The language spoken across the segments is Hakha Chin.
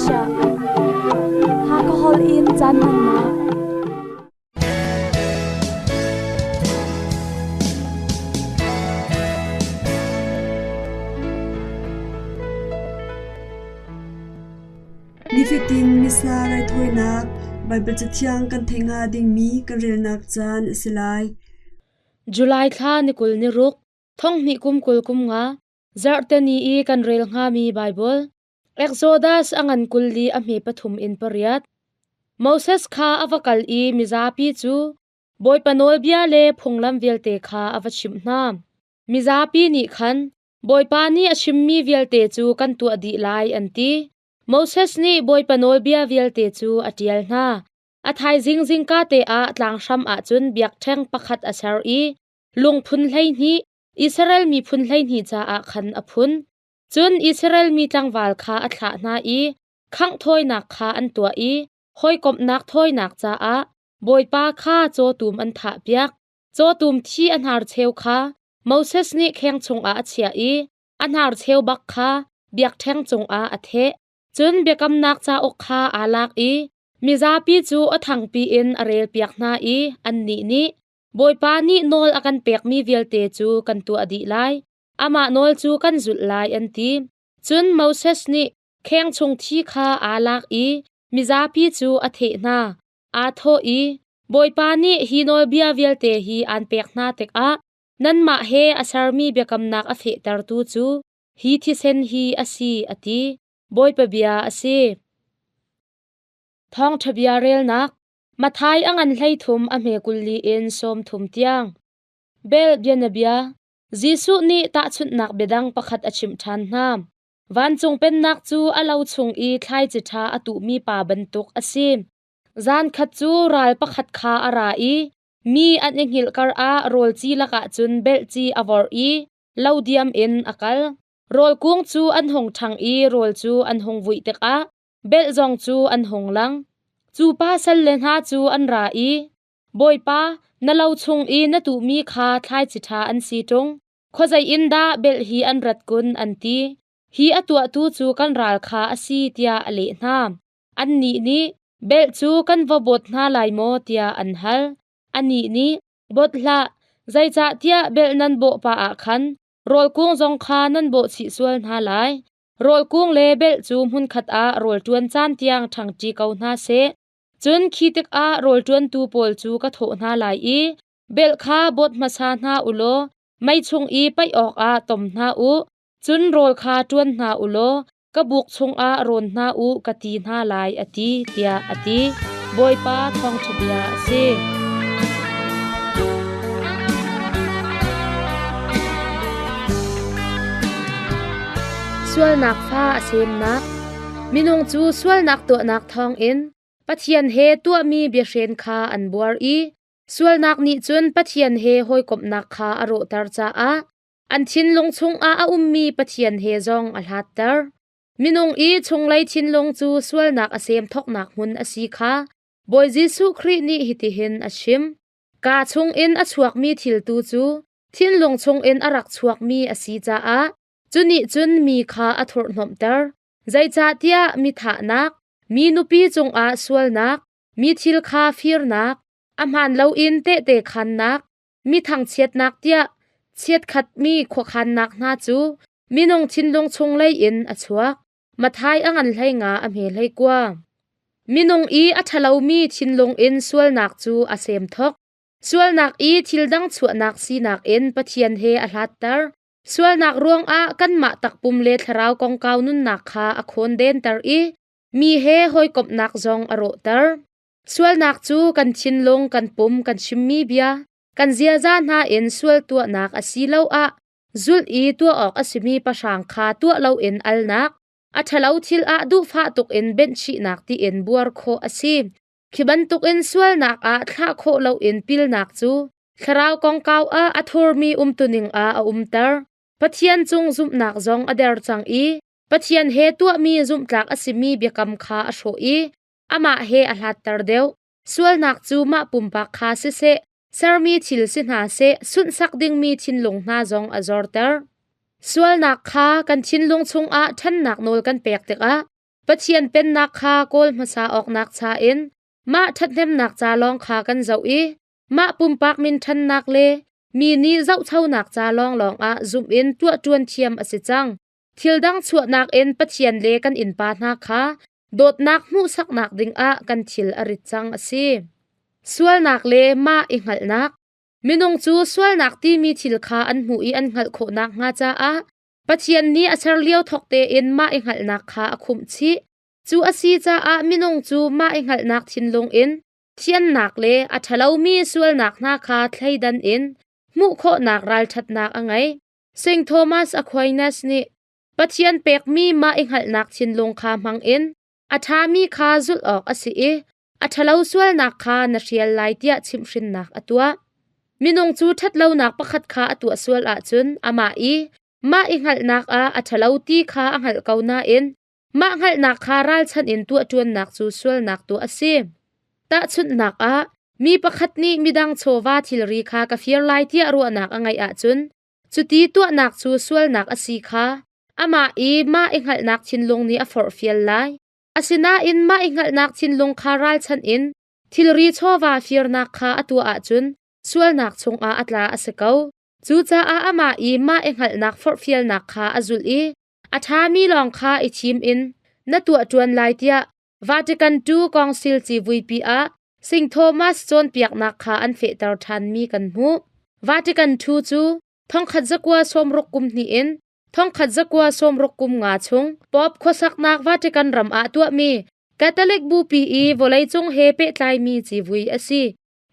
Malaysia. Hakha holh in caan hmannak. Nifatin Missa raithawinak Baibal Cathiang kan theih hnga dingmi kan relnak caan a si lai. July thla ni 20 ni ruk, thong hnih kum 20 kum nga, zarhte ni i kan rel hngami Baibal Exodus a ngan 24 a hme pathum in pariat. Moses kha a va kal i mizapi cu Bawipa nawlbia le phunglam vialte kha a va chimh hna. Mizapi nih khan Bawipa nih a chimmi vialte cu kan tuah dih lai an ti. Moses nih Bawipa nawlbia vialte cu a ṭial hna. A thaizing zingka te ah tlanghram ah cun biakṭheng pakhat a ser i lungphun 12, Israel miphun 12 caah khan a phun. Cun Israel mi tlangval kha a thlah hna i khangh thawinak kha an tuah i hawikomhnak thawinak caah Bawipa kha cawtum an thahpiak. Cawtum thi a hnarcheu kha Moses nih kheng chungah a chiah i a hnarcheu bak kha biakṭheng cungah a theh. Cun biakamnak cauk kha aa lak i mizapi cu a thangpi in a relpiak hna i annih nih, Bawipa nih nawl a kan pekmi vialte cu kan tuah dih lai, amah nawl cu kan zulh lai, an ti. Cun Moses nih kheng chung thi kha aa lak i mizapi cu a theh hna. Aa thawh i, Bawipa nih hi nawlbia vialte hi aan pek hna tikah nanmah he a sermi biakamnak a fehtertu cu hi thisen hi a si, a ti. Bawipa bia a si. Thawngṭha bia relnak Matthai a ngan 13 a hme 24 in 30 tiang. Bel bianabia Jesuh nih tahchunhnak biadang pakhat a chimh ṭhan hna. Vancung pennak cu a lo chung i thlaici ṭha a tuhmi pa bantuk a si. Zan khat cu ral pakhat kha a ra i mi an i hngilh karah rawl ci lakah cun belh ci a vorh i lo diam in a kal. Rawl kung cu an hung ṭhang i rawl cu an hung vuih tikah belh zong cu an hung lang. Cu pa salle hna cu an ra i, Bawipa, na lo chung i na tuhmi kha thlaici ṭha an si ṭung. Khuazei in dah belh hi an rat kun, an ti. Hi a tuahtu cu kan ral kha a si, tiah a leh hna. Annih nih, Belh cu kan va bawt hna lai maw, tiah an hal. Anih nih, Bawt hlah, zeicahtiah belh nan bawh pah ah khan rawl kung zong kha nan bawh chih sual hna lai. Rawl kung le belh cu hmunkhat ah rawl ṭuan caan tiang ṭhangṭi ko hna seh. Cun khi tikah rawl ṭuantu pawl cu ka thawh hna lai i, Belh kha bawt hmasa hna u law mei chung i paih awkah tom hna u, cun rawl kha ṭuan hna u law ka buk chungah rawn hna u ka ti hna lai, a ti, tiah a ti. Bawipa thawngṭha bia a si. Sualnak fa a semnak. Minung cu sualnak tuahnak thawngin Pathian he tuahmi biahren kha an buar i sualnak nih cun Pathian he hawikomhnak kha a rawhter caah an thinlung chungah a ummi Pathian he zong a hlatter. Minung i chunglei thinlung cu sualnak a sem thawknak hmun a si kha Bawi Jesuh Khrih nih hitihin a chim. Kaa chungin a chuakmi thil tu cu thinlung chungin a rak chuakmi a si caah cu nih cun mi kha a thurhhnawmhter. Zeicahtiah mi thahnak, mi nupi cungah sualnak, mi thil kha firnak, a hmaan loin tehte khaannak, mi thangchiatnak tiah chiatkhatmi khuakhannak hna cu minung thinlung chunglei in a chuak. Matthai a ngan 15 a hme 19. Minung i a ṭhalomi thinlung in sualnak cu a sem thok. Sualnak i thil dang chuahnak sinak in Pathian he a hlatter. Sualnak ruangah kanmah takpum le thlarau kongkau nunnak kha a khawndenter i mi he hawikomhnak zong a rawhter. Sualnak cu kan thinlung, kan pum, kan chimmi bia, kan ziaza hna in sual tuahnak asiloah zulh i tuah awk a simi pahrang kha tuah loin alnak, a ṭhalo thil ah duhfah tuk in benhchihnak tiin buar khawh a si. Khi bantukin sualnak ah thlah khawh loin pilnak cu thlarau kongkau ah a thurmi umtuning ah a umter. Pathian cung zumhnak zong a der cang i Pathian he tuahmi zumhtlak a simi biakam kha a hrawh i amah he a hlatter deuh. Sualnak cu mah pumpak kha siseh, sermi thil si hna seh, sunhsak dingmi thinlung hna zong a zorter. Sualnak kha kan thinlung chungah ṭhannak nawl kan pek tikah Pathian pennak kha kawl hmasa awknak cha in mah ṭhathnemnak ca lawng kha kan zoh i mah pumpak minṭhannak le mi nih zohchonak ca lawnglawng ah zumh in tuahṭuan thiam a si cang. Thil dang chuahnak in Pathian le kan innpa hna kha dawtnak hmuhsaknak dingah kan thil a rit cang a si. Sualnak le mah i hngalhnak. Minung cu sualnak timi thil kha an hmuh i an hngalh khawh nakhnga caah Pathian nih a ser lio thawk tein mah i hngalhnak kha a khumh chih. Cu a si caah minung cu mah i hngalhnak thinlung in thiannak le a ṭhalomi sualnak hna kha thleidan in hmuh khawhnak ralṭhatnak a ngei. St. Thomas Aquinas nih Pathian pekmi mah i hngalhnak thinlung kha hmangin a ṭhami kha zulh awk a si i a ṭhalo sualnak kha na hrial lai tiah chimhhrinnak a tuah. Minung cu ṭhatlonak pakhat kha a tuah sual ahcun amah i mah i hngalhnak ah a ṭhalo ti kha a hngalh ko nain mah hngalhnak kha ralchanh in tuahṭuannak cu sualnak tuah a si. Tahchunhnak ah, mi pakhat nih midang chawva thilri kha ka fir lai tiah ruahnak a ngeih ahcun cuti tuahnak cu sualnak a si kha amah i mah i hngalhnak thinlung nih a forhfial lai. Asinain mah i hngalhnak thinlung kha ralchanh in thilri chawva firnak kha a tuah ahcun sualnak chungah a tla a si ko. Cucaah amah i mah i hngalhnak forhfialnak kha a zulh i a ṭhami lawng kha i thim in na tuah ṭuan lai tiah Vatican II Council civuipi ah St. Thomas cawnpiaknak kha an fehter ṭhanmi kan hmuh. Vatican II cu 1962 in 1965 chung Pope khuasaknak Vatican ram ah tuahmi Catholic Bupi i vawleicung he pehtlaimi civui a si.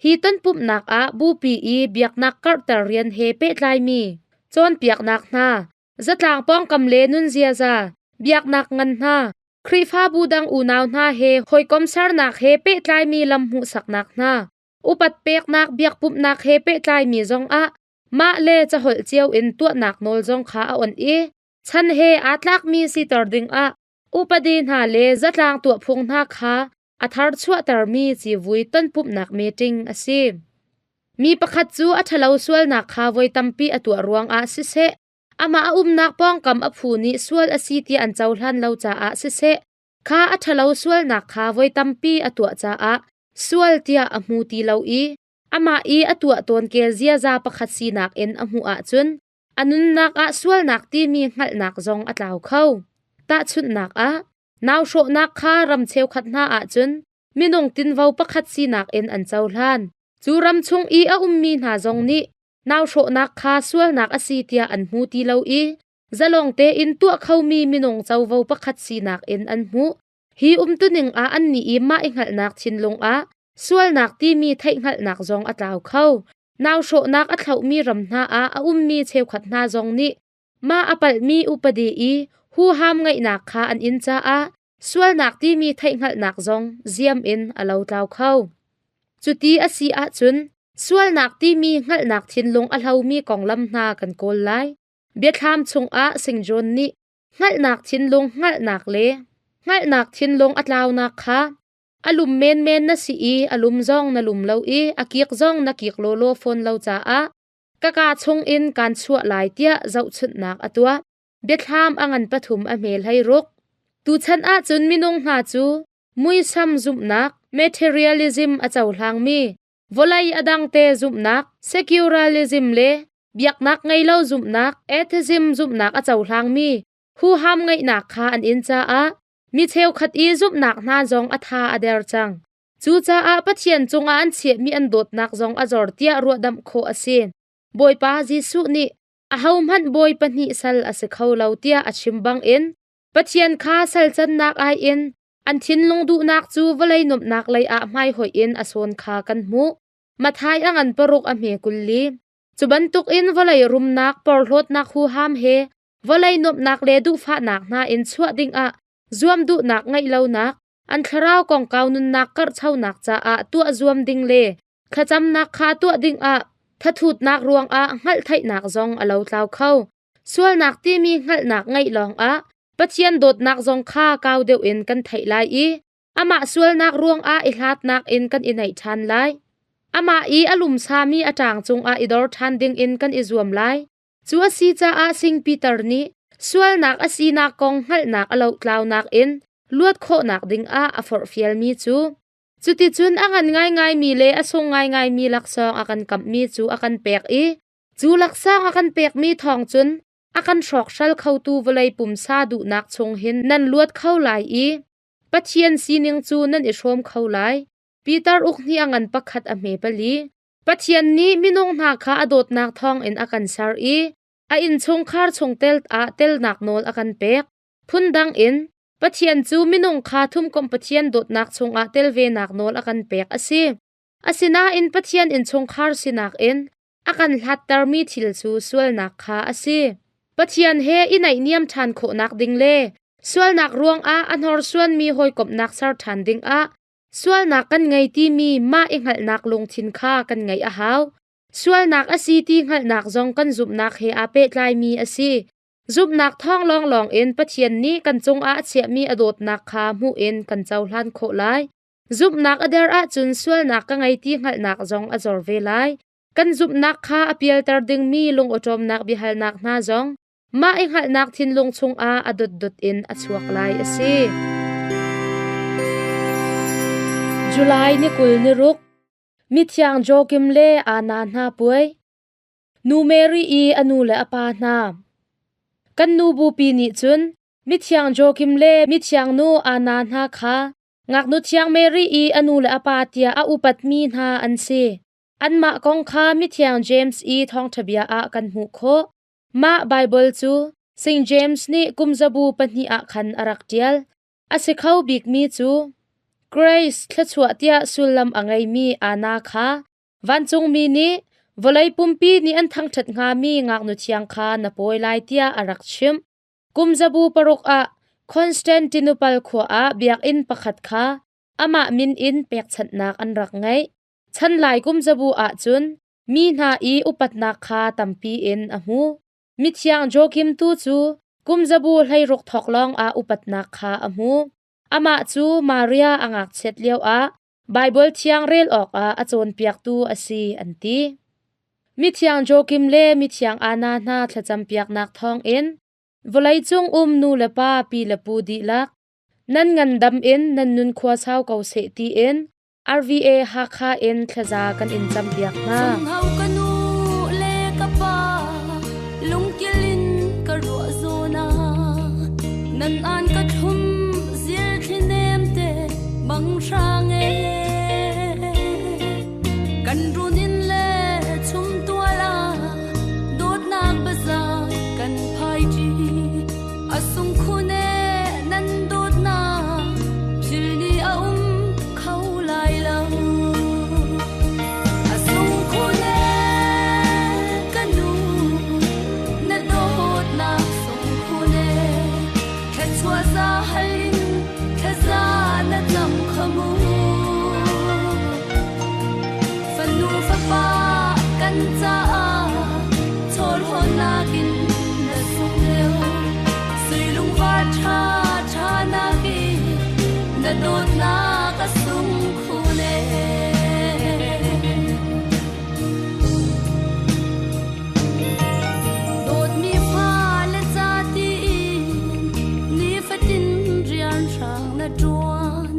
Hi tonpumhnak ah Bupi i biaknak karhter rian he pehtlaimi cawnpiaknak hna, zatlang pawngkam le nun ziaza, biaknak ngan hna, Khrihfabu dang unau hna he hawikom sernak he pehtlaimi lam hmuhsaknak hna, upat peknak biakpumhnak he pehtlaimi zongah mah le caholh cio in tuahnak nawl zong kha a onh i chan he aa tlakmi siter dingah upadi hna le zatlang tuahphung hna kha a thar chuahtermi civui tonpumhnak meeting a si. Mi pakhat cu a ṭhalo sualnak kha voi tampi a tuah ruangah siseh, amah a umnak pawngkam a phu nih sual a si ti an cohlan lo caah siseh, kha a ṭhalo sualnak kha voi tampi a tuah caah sual tiah a hmu ti lo i amah i a tuah tawn kel ziaza pakhat sinak in a hmuh ahcun a nunnak ah sualnak timi hngalhnak zong a tlau kho. Tahchunhnak ah, nau hrawhnak kha ram cheukhat hna ahcun minung tinvo pakhat sinak in an cohlan. Cu ram chung i a ummi hna zong nih nau hrawhnak kha sualnak a si tiah an hmu ti lo i zalong tein tuah khomi minung covo pakhat sinak in an hmuh. Hi umtuning ah annih i mah i hngalhnak thinlung ah sualnak timi theihhngalhnak zong a tlau kho. Nau hrawhnak a thlauhmi ram hna ah a ummi cheukhat hna zong nih mah a palhmi upadi i huham ngeihnak kha an in caah sualnak timi theihhngalhnak zong ziam in a lotlau kho. Cuti a si ahcun sualnak timi hngalhnak thinlung a hlomi konglam hna kan kawl lai. Biathlam chungah Sing John nih hngalhnak thinlung hngalhnak le hngalhnak thinlung a tlaunak kha a lum menmen na si i a lum zong na lum lo i a kik zong na kik lawlaw fawn lo caah ka kaa chungin kaan chuah lai tiah zohchunhnak a tuah. Biathlam a ngan pathum a hme hlei ruk. Tuchan ahcun minung hna cu muisam zumhnak materialism a cohlangmi vawlei a dangte zumhnak secularism le biaknak ngei lo zumhnak atheism zumhnak a cohlangmi huham ngeihnak kha an in caah mi cheukhat i zumhnak hna zong a tha a der cang. Cucaah Pathian cungah an chiahmi an dawtnak zong a zor tiah ruahdamh khawh a si. Bawipa Jesuh nih ahohmanh bawi pahnih sal a si kho lo tiah a chim bangin Pathian kha sal cannak ai in an thinlung duhnak cu vawlei nuamhnak lei ah hmaihoih in a sawn kha kan hmuh. Matthai a ngan paruk a hme 20. Cu bantukin vawlei rumnak, porhlawtnak huham he vawlei nuamhnak le duhfahnak hna in chuah dingah zuam duhnak ngeih lonak, an thlarau kongkau nunnak karhchonak caah tuah zuam ding le thlacamnak kha tuah dingah thathutnak ruangah hngalhtheihnak zong a lotlau kho. Sualnak timi hngalhnak ngeih lawngah Pathian dawtnak zong kha kau deuh in kan theih lai i amah sualnak ruangah i hlatnak in kan i naih ṭhan lai. Amah i a lumsami a ṭang cungah i dor ṭhan dingin kan i zuam lai. Cu a si caah Sing Peter nih sualnak a sinak kong hngalhnak a lohtlaunak in luat khawhnak dingah a forhfialmi cu Cuticun a ngan ngaingaimi le a sung ngaingaimi laksawng a kan kamhmi cu a kan pek i cu laksawng a kan pekmi thawng cun a kan hrawkhral khotu vawlei pumsa duhnak chung hin nan luat kho lai i Pathian sining cu nan i hrawm kho lai. Peter uk hnih a ngan pakhat a hme pali. Pathian nih minung hna kha a dawtnak thawngin a kan ser i a innchungkhar chungtel ah telnak nawl a kan pek. Phundang in, Pathian cu minung kha thumkomh Pathian dawtnak chungah tel venak nawl a kan pek a si. Asinain Pathian innchungkhar sinak in a kan hlattermi thil cu sualnak kha a si. Pathian he i naihniam ṭhan khawhnak ding le sualnak ruangah a hnorsuanmi hawikomhnak ser ṭhan dingah sualnak kan ngei timi mah i hngalhnak lungthin kha kan ngeih a hau. Sualnak a si ti hngalhnak zong kan zumhnak he aa pehtlaimi a si. Zumhnak thawng lawnglawng in Pathian nih kan cungah a chiahmi a dawtnak kha hmuh in kan cohlan khawh lai. Zumhnak a der ahcun sualnak ka ngei ti hngalhnak zong a zor ve lai. Kan zumhnak kha a pialter dingmi lungawṭawmnak biahalnak hna zong mah i hngalhnak thinlung chungah a dotdot in a chuak lai a si. July ni 20 ni ruk Mithiang Joakim le Anna hna puai Nu Mary i a nu le a pa hna Kan nu bupi nih cun Mithiang Joakim le Mithiang nu Anna hna kha Ngaknu thiang Mary i a nu le a pa tiah a upatmi hna an si. Anmah kong kha Mithiang James i thawngṭha bia ah kan hmuh khawh. Mah Baibal cu St. James nih kumzabu pahnih ah khan a rak ṭial. A si kho bikmi cu Grace thluachuah tiah sullam a ngeimi Anna kha vancungmi nih vawlei pumpi nih an thangṭhat hngami ngaknu thiang kha na pawi lai tiah a rak chimh. Kumzabu paruk ah Constantinople khua ah biakinn pakhat kha amah min in pekchanhnak an rak ngeih. Chanlai kumzabu ahcun mi hna i upatnak kha tampi in a hmu. Mithiang Joachim tu cu kumzabu 16 thawk lawng ah upatnak kha a hmu. Amah cu Maria a ngakchiat lioah Baibal thiang rel awkah a cawnpiaktu a si an ti. Mithiang Joachim le Mithiang Anna hna thlacampiaknak thawngin vawleicung um nu le pa pi le pu dihlak nan ngandam in nan nun khua sau ko seh tiin RVA Hakha in thlaza kan in campiak hna. Hau ka nu le ka pa lungkil in ka ruah zawn ah nan an ka thlum zil thli nem te bang hrang e kan runin le chum tual ah dawtnak baza kan phai ṭi a sung khun e nan dawtnak thil ni a um kho lai lo a sung khun e ka nu na dawtnak sung khun e thluachuah za hal in thlaza na cam kha mu fanu fapa kan caah chawl hawnnak in na sung lio sui lungvar ṭha ṭha nakin na dawtnak a sung khun e Dawtmi fale ca tiin nifatin rian hrang na ṭuan.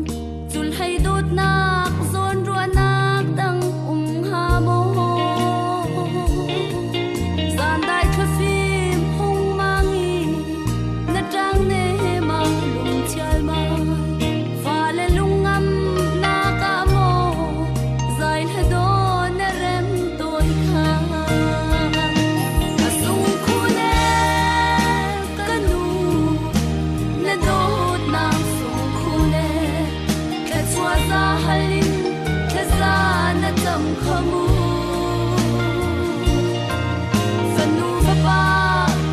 Culhei dawtnak zawnruahnak dang um hnga maw? Zandai thlafim hung mangi na ṭang ne ma lungchial ma fale lungngam nak ah maw zai hla daw na rem tawi kha a sung khun e ka nu na dawtnak sung khun e thluachuah za hal in thlaza na cam kha mu fanu fapa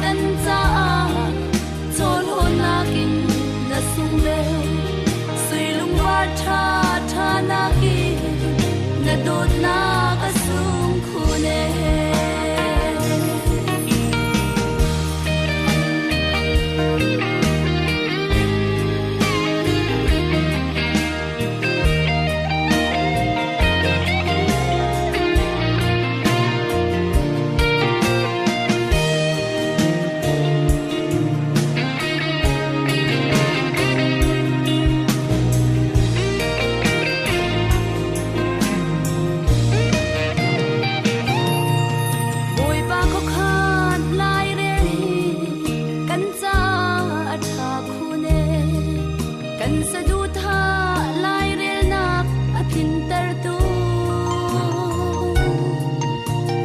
kan caah chawl hawnnak in na sung deuh sui lungvar ṭha ṭha nakin na dawtnak a sung khun e. Kan saduhthah lairelnak a tlintertu.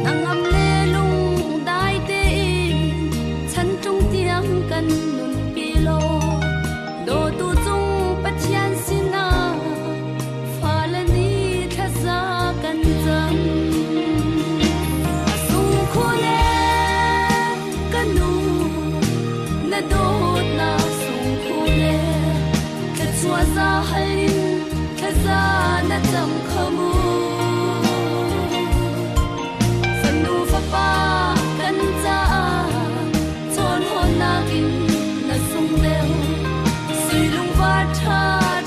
Hnangam le lungdai tein chantlung tiang kan nunpi law dawtu cung Pathian sinah fale nih thlaza kan cam. A sungkhun ee ka nu na dawtnak sungkhun ee thluachuah za hal in thlaza na cam kho mu. Fanu fapa kan caah chawnhawnnak in na sung deuh sui lungvar ṭha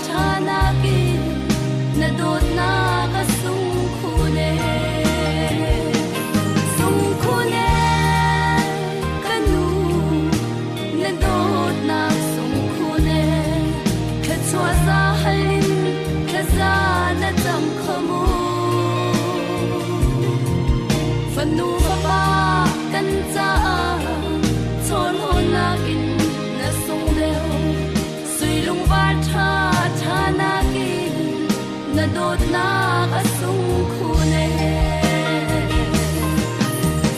ṭha nakin na dawtnak a sung khun ee. Sung khun ee ka nu na dawtnak sung khun ee thluachuah za hal in thlaza na cam kho mu. Fanu fapa kan caah chawnhawnnak in na sung deuh sui lungvar ṭha ṭha nakin na dawtnak a sung khun ee.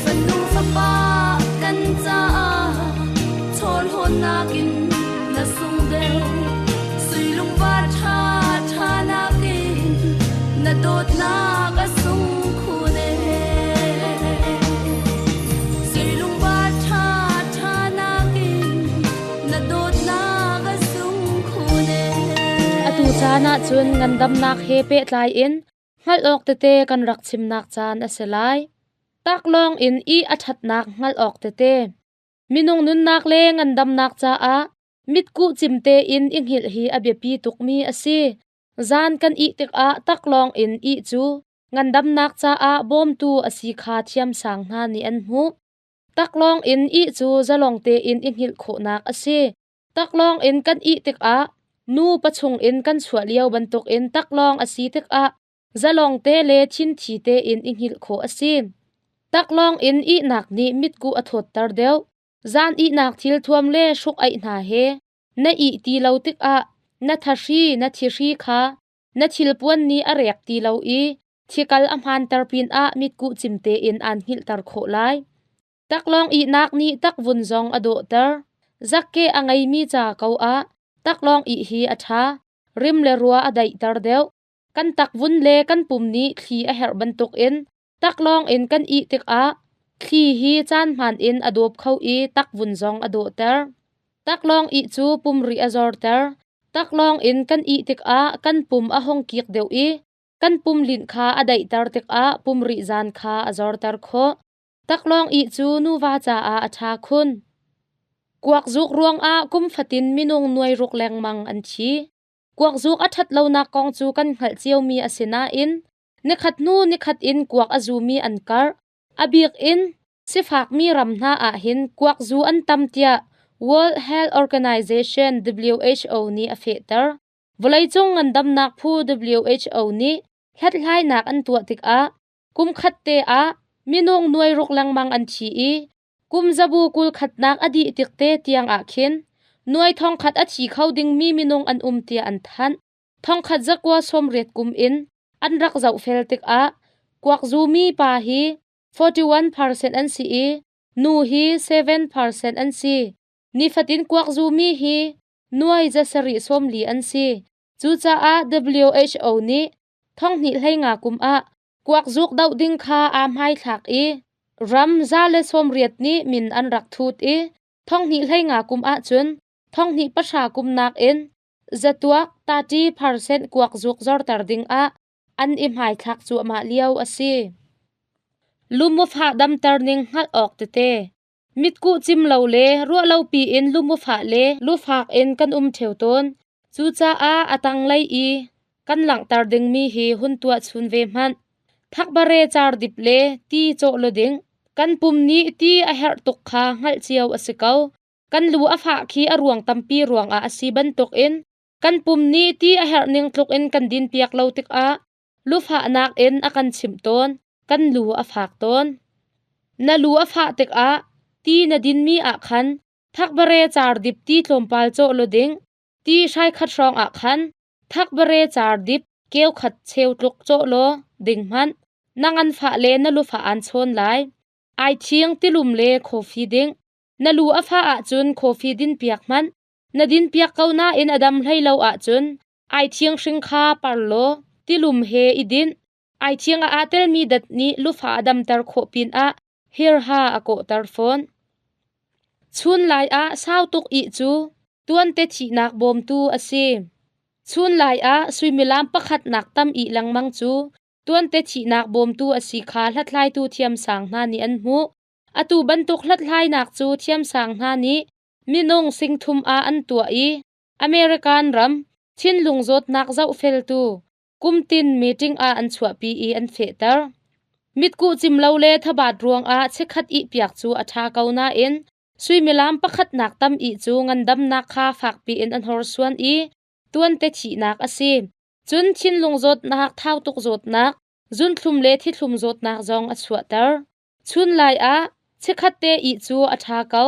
Fanu fapa kan caah chawnhawnnak in na sung deuh sui lungvar ṭha ṭha nakin na dawtnak a sung khun ee. Sui lungvar ṭha ṭha nakin na dawtnak a sung khun ee. Atu caan ahcun ngandamnak he pehtlai in hngalh awk tete kan rak chimnak caan a si lai. Taklawng in i a ṭhatnak hngalh awk tete. Minung nunnak le ngandamnak caah mitkuh cim tein i hngilh hi a biapi tukmi a si. Zan kan ih tikah taklawng in ih cu ngandamnak caah bawmtu a si kha thiamsang hna nih an hmuh. Taklawng in ih cu zalong tein i hngilh khawhnak a si. Taklawng in kan ih tikah nu pachung in kan chuah lio bantukin taklawng a si tikah zalong te le thinthi tein i hngilh khawh a si. Taklawng in ihnak nih mitkuh a thawtter deuh. Zan ihnak thilthuam le hruk-aih hna he na ih ti lo tikah na thahri na thihri kha na thilpuan nih a rek ti lo i thikal a hmaanter pinah mitkuh cim tein aan hngilhter khawh lai. Taklawng ihnak nih takvun zong a dawhter. Zakke a ngeimi ca ko ah taklawng ih hi a ṭha. Rim le rua a daihter deuh. Kan takvun le kan pum nih thli a herh bantukin taklawng in kan ih tikah thli hi caan hmaan in a dawp kho i takvun zong a dawhter. Taklawng ih cu pumri a zorter. Taklawng in kan ih tikah kan pum a hung kik deuh i kan pum linh kha a daihter tikah pumrih zan kha a zorter khawh. Taklawng ih cu nuva caah a ṭha khun. Kuakzuk ruangah kum fatin minung nuai ruk lengmang an thi. Kuakzuk a ṭhat lonak kong cu kan hngalh ciomi a si nain nikhat hnu nikhat in kuak a zumi an karh. A bik in sifakmi ram hna ah hin kuak zu an tam tiah World Health Organization WHO nih a fehter. Vawleicung ngandamnak phu WHO nih hlathlainak an tuah tikah kum khat te ah minung nuai ruk lengmang an thi i kum zabu 20 khatnak a dih tik te tiang ah khin nuai thong khat a thi kho dingmi minung an um tiah an thanh. Thongkhat zakua 80 kum in an rak zohfel tikah kuakzumi pa hi 41% an si i nu hi 7% an si. Nifatin kuakzumi hi nuai zasarih 40 an si. Cucaah WHO nih 2025 kum ah kuakzuk doh ding kha aa hmaithlak i ram 180 nih min an rak thut i 2025 kum ahcun 2010 kum nakin zatuak 30% kuakzuk zorter dingah an i hmaithlak cuahmah lio a si. Lumufah damter ning hngalh awk tete. Mitkuh cim lo le ruah lo piin lumufah le lufak in kan um ṭheo tawn. Cucaah a tanglei i kan langhter dingmi hi hun tuah chun ve hmanh. Thakbare car dip le ti cawh lo ding. Kan pum nih ti a herh tuk kha hngalh cio a si ko. Kan lu a fah khi a ruang tampi ruangah a si bantukin kan pum nih ti a herh ning tluk in kan din piak lo tikah lufahnak in a kan chimh tawn. Kan lu a fak tawn. Na lu a fah tikah ti na dinmi ah khan thakbare car dip ti tlawmpal cawh lo ding. Ti hrai khat hrawng ah khan thakbare car dip keu khat cheu tluk cawh law ding hmanh. Na nganfah le na lufa aan chawn lai. Ai thiang tilum le coffee ding. Na lu a fah ahcun coffee din piak hmanh. Na din piak ko nain a dam hlei lo ahcun ai thiang hring kha par law tilum he i dinh. Ai thiang ah aa telmi dat nih lufa a damter khawh pinah hirha a kawhter fawn. Chun lai ah sau tuk ih cu tuante thihnak bawmtu a si. Chun lai ah suimilam pakhat nak tam ih lengmang cu tuante thihnak bawmtu a si kha hlathlaitu thiamsang hna nih an hmuh. Atu bantuk hlathlainak cu thiamsang hna nih minung singthum ah an tuah i American ram thinlung zawtnak zohfeltu kumtin meeting ah an chuahpi i an fehter. Mitkuh cim lo le thabat ruangah chikkhat ihpiak cu a ṭha ko nain suimilam pakhatnak tam ih cu ngandamnak kha fakpi in an horsuan i tuante thihnak a si. Cun thinlung zawtnak, thautuk zawtnak, zunthlum le thithlum zawtnak zong a chuahter. Chunlai ah chikkhat te ih cu a ṭha ko.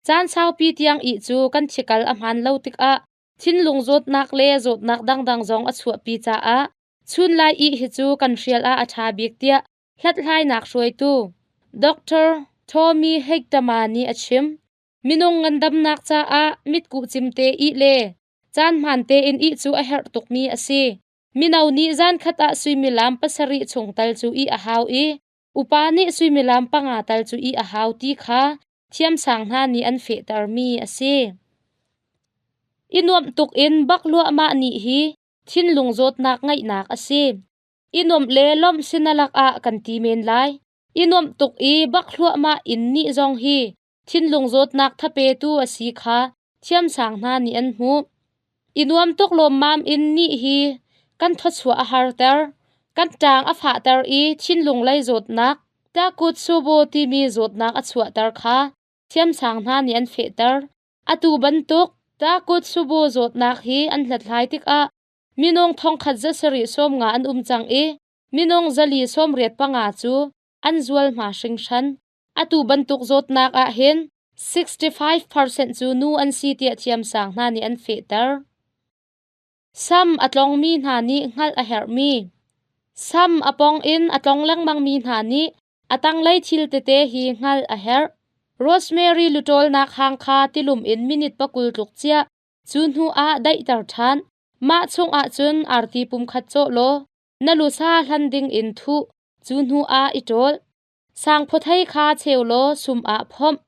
Caan saupi tiang ih cu kan thikal a hmaan lo tikah thinlung zawtnak le zawtnak dangdang zong a chuahpi caah chunlai ih hi cu kan hrial ah a ṭha bik tiah hlathlainak hruaitu Dr. Tommy Hegtama nih a chim. Minung ngandamnak caah mitkuh cimte ih le caan hmaan tein ih cu a herh tukmi a si. Mino nih zankhat ah suimilam pasarih chung tal cu ih a hau i upa nih suimilam panga tal cu ih a hau ti kha thiamsang hna nih an fehtermi a si. I nuamh tuk in bak luahmah nih hi thinlung zawtnak ngeihnak a si. I nuamh le lawmh sinalak ah kan ti men lai. I nuamh tuk i bak hluahmah in nih zong hi thinlung zawtnak thapetu a si kha thiamsang hna nih an hmuh. I nuam tuk lawmmam in nih hi kan thawchuah a harter, kan ṭaang a fahter i thinlung lei zawtnak, Takotsubo timi zawtnak a chuahter kha thiamsang hna nih an fehter. Atu bantuk Takotsubo zawtnak hi an hlathlai tikah minung thongkhat zasarih sawmnga an um cang i minung zali sawmriat panga cu an zualhma hringhran. Atu bantuk zawtnak ah hin 65% cu nu an si tiah thiamsang hna nih an fehter. Sam a tlongmi hna nih hngalh a herhmi. Sam a pong in a tlong lengmangmi hna nih a tanglei thil tete hi hngalh a herh. Rosemary lutawlnak hang kha tilum in minute pakul tluk chiah. Cu hnu ah daihter ṭhan. Mah chung ahcun arti pumkhat cawh law na lusa hlan ding in thuh. Cu hnu ah i ṭawl. Sangphaw kha cheu law sum ah phomh.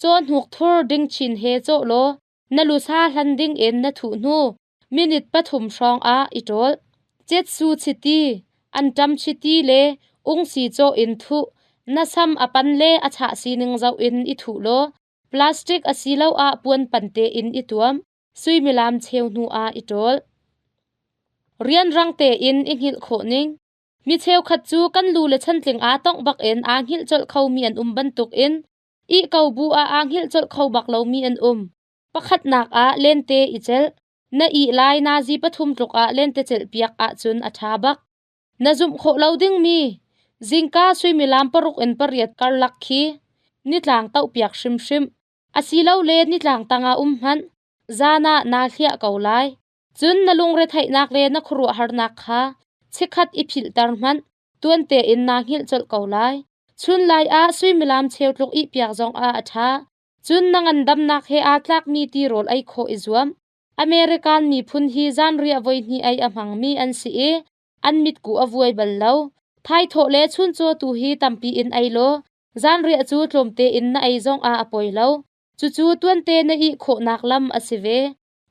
Cawhnuk thur ding chin he cawh law na lusa hlan ding in na thuh hnu minute pathum hrawng ah i ṭawl. Cetsu chiti, anṭam chiti le ungsi cawh in thuh. Na sam a pan le a chah sining zoh in i thuh law plastic asiloah puan pan tein i tuam. Suimilam cheu hnu ah i ṭawl. Rianrang tein i hngilh khawh ning. Mi cheukhat cu kan lu le chantling aa tongh bak in aa hngilh colh khomi an um bantukin ih ko bu ah aa hngilh colh kho bak lomi an um. Pakhatnak ah lente i celh. Na ih lai nazi pathum tluk ah lente celhpiak ahcun a ṭha bak. Na zumh khawh lo dingmi zingka suimilam paruk in pariat karlak khi nitlang tohpiak hrimhrim. Asilole nitlang tangah um hmanh zan ah naa hliah ko lai. Cun na lungretheihnak le na khuaruahharnak kha chikkhat i philhter hmanh, tuan tein naa hngilh colh ko lai. Chunlai ah suimilam cheu tluk ihpiak zongah a ṭha. Cun na ngandamnak he aa tlakmi tirawl ei khawh i zuam. American miphun hi zanriah voihnih ei a hmangmi an si i an mitkuh a vuai bal lo. Thaithawh le chuncaw tu hi tampi in ei law zanriah cu tlawmte in na ei zongah a poi lo. Cucu tuante na ih khawhnak lam a si ve.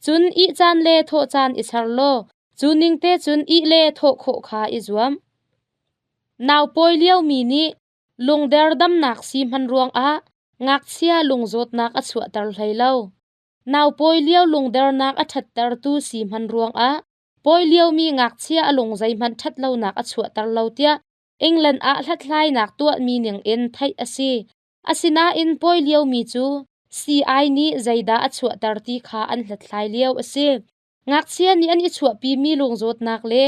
Cun ih caan le thawh caan i ser law cu ning te cun ih le thawh khawh kha i zuam. Naupawi liomi nih lungder damnak sii hman ruangah ngakchia lungzawtnak a chuahter hlei lo. Naupawi lio lungdernak a ṭhattertu sii hman ruangah pawi liomi ngakchia a lung zeihmanh ṭhatlonak a chuahter lo tiah England ah hlathlainak tuahmi ningin theih a si. Asinain pawi liomi cu sii nih zeidah a chuahter ti kha an hlathlai lio a si. Ngakchia nih an i chuahpimi lungzawtnak le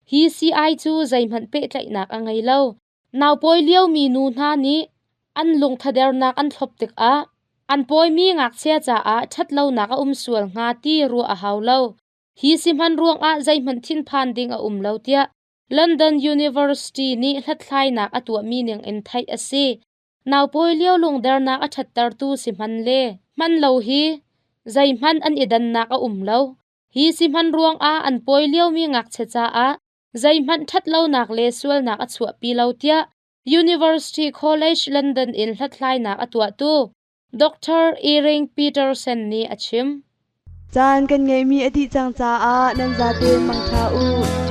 hi sii cu zeihmanh pehtlaihnak a ngei lo. Naupawi liomi nu hna nih an lungthadernak an thlop tikah an pawimi ngakchia caah ṭhatlonak a um sual hnga ti ruah a hau lo. Hi si hman ruangah zeihmanh thinphan ding a um lo tiah London University nih hlathlainak a tuahmi ning in theih a si. Naupawi lio lungdernak a ṭhattertu si hman le hman lo hi zeihmanh an i dannak a um lo. Hi si hman ruangah an pawi liomi ngakchia caah zeihmanh ṭhatlonak le sualnak a chuahpi lo tiah University College London in hlathlainak a tuahtu Dr. Erin Peterson nih a chim. Caan kan ngeihmi a dih cang caah nan zate mangṭha u.